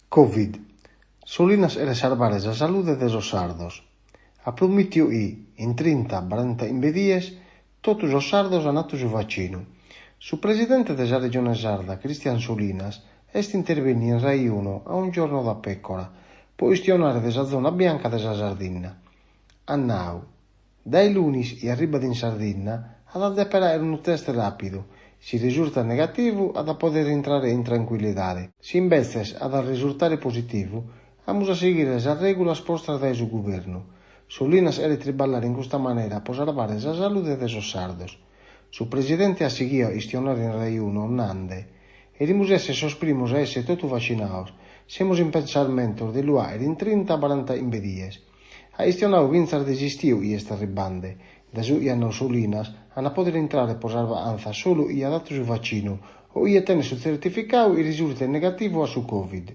Covid, Solinas cheret sarvare sa salude de sos sardos. At promìtiu chi, in trinta, barantachimbe dies, totu sos sardos ant atu su vacinu. Su presidente de sa Regione Sarda, Christian Solinas, est intervènniu in Rai Uno a Un giorno da pecora pro chistionare de sa zona bianca de sa Sardinna. At nau, Dae lunis chie arribat in Sardinna at a dèpere àere unu test ràpidu, si resurtat negativu at a pòdere intrare in trancuillidade, si imbetzes at a resurtare positivu amus a sighire sas règulas postas dae su guvernu. Solinas cheret triballare in custa manera pro sarvare sa salude de sos sardos. Su presidente at sighiu a chistionare in Rai Uno nande, Cherimus èssere sos primos a èssere totu vacinaos, semus in pensamentos de lu àere in trinta, barantachimbe dies. At chistionau fintzas de s'istiu chi est arribande. Dae su chi at nau Solinas, ant a pòdere intrare pro sas vacantzas solu chie at atu su vacinu o chie tenet su tzertificau chi resurtet negativu a su Covid.